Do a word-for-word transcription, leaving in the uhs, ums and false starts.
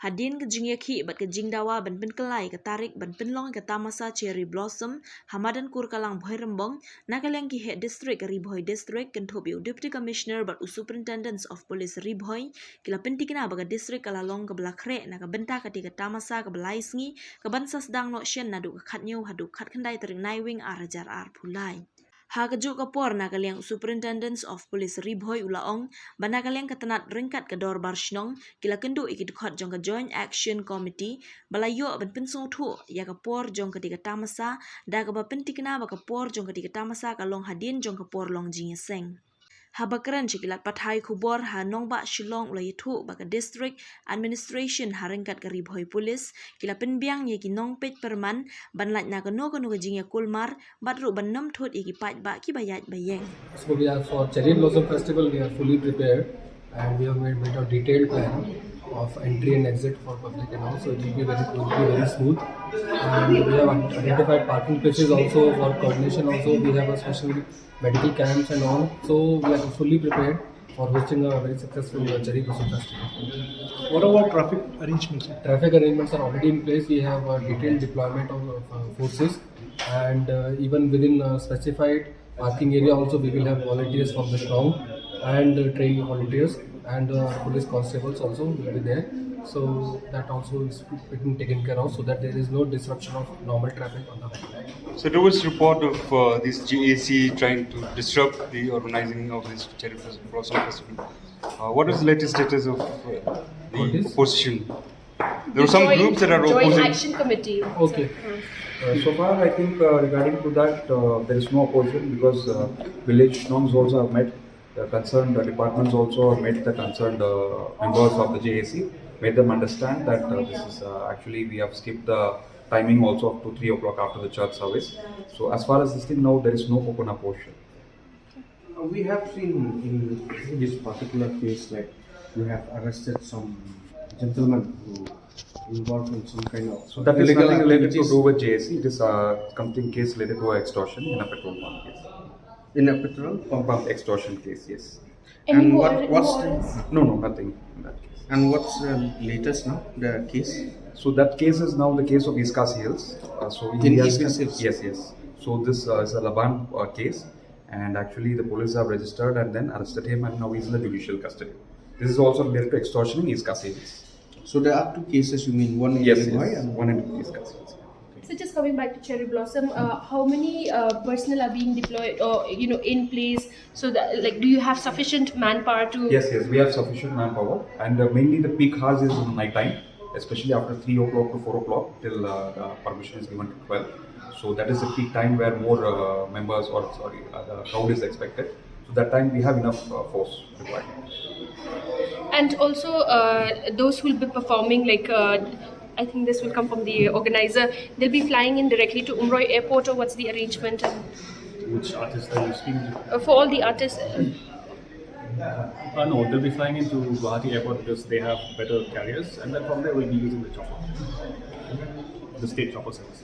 Hadien ka jingïakhih bad ka jingdawa ban pynkylla ïa ka tarik ban pynlong ïa ka tamasa Cherry Blossom ha madan Kurkalang Bhoirymbong, na ka liang ki heh district ka Ri Bhoi District kynthup ïa u Deputy Commissioner bad u Superintendent of Police Ri Bhoi ki la pynthikna ba ka district ka la long kaba la khreh na ka bynta kata ka tamasa kaba lai sngi kaban sa sdang noh shen naduh ka khathynñiew haduh khatkhyndai tarik Naiwieng ar hajar arphew lai. Ha kajuh ka por, na ka liang u Superintendent of Police Ri Bhoi u la ong ba na ka liang ka tnat ryngkat ka dorbar shnong ki la kynduh ïa ki dkhot jong ka Joint Action Committee ba la ïoh ban pynsngewthuh ïa ka por jong kata ka tamasa, da kaba pynthikna ba ka por jong kata ka tamasa ka long hadien jong ka por long jingïaseng. Haba kren sha ki lad pathai khubor ha nongbah Shillong, u la ïathuh ba ka District Administration ha ryngkat ka Ri Bhoi Police ki la pynbiang ïa ki nongpeit pyrman ban lait na kano kano ka jingïakulmar bad ruh ban nym thut ïa ki paidbah kiba ïaid ba ïeng. So we are, for Cherry Blossom Festival, we are fully prepared and we have made, made a detailed plan of entry and exit for public and all. So it will be very, it will be very smooth. And we have identified parking places also. For coordination also, we have a special medical camps and all. So we are fully prepared for hosting a very successful, uh, Cherry Blossom Festival. What about traffic arrangements? Traffic arrangements are already in place. We have a detailed deployment of, of, uh, forces, and, uh, even within, uh, specified parking area also, we will have volunteers from the shrine and, uh, trained volunteers and, uh, police constables also will be there. So that also is being taken care of, so that there is no disruption of normal traffic on the highway. So there was report of, uh, this J A C trying to disrupt the organizing of this Cherry Blossom Festival. Uh, what is the latest status of, uh, the opposition? There are some groups that are opposing. Joint Action Committee. Okay. Uh, so far, I think, uh, regarding to that, uh, there is no opposition because, uh, village shrongs also have met, the concerned, uh, departments also have met the concerned, uh, members of the J A C, made them understand that, uh, this is, uh, actually we have skipped the timing also up to three o'clock after the church service. So as far as this thing now, there is no open opposition. Uh, we have seen in this particular case, like, you have arrested some gentlemen who involved in some kind of... So that is illegal nothing related to activities. Do with J A C. It is, uh, something case related to extortion in a petrol pump case. In a petrol pump? Pump extortion case, yes. Any... And more, what, what's more the... No, no, nothing in that case. And what's the latest now, the case? So that case is now the case of East Khasi Hills. Uh, so he has been... In East Khasi Hills? Yes, yes. So this, uh, is a Laban, uh, case. And actually, the police have registered and then arrested him, and now he's in the judicial custody. This is also related to extortion in East Khasi Hills. So there are two cases, you mean, one in Ri Bhoi and... Yes, yes. One in East Khasi Hills. So just coming back to Cherry Blossom, uh, how many, uh, personnel are being deployed or, you know, in place? So that, like, do you have sufficient manpower to... Yes, yes, we have sufficient manpower, and, uh, mainly the peak hours is in night time, especially after three o'clock to four o'clock till, uh, uh, permission is given to twelve. So that is the peak time where more, uh, members or, sorry, uh, the crowd is expected. So that time we have enough, uh, force required. And also, uh, those who will be performing, like, uh, I think this will come from the organizer, they'll be flying in directly to Umroi Airport, or what's the arrangement? Which artists are you speaking to? Uh, for all the artists. Uh, no, they'll be flying into Guwahati Airport because they have better carriers, and then from there we'll be using the chopper, the state chopper service.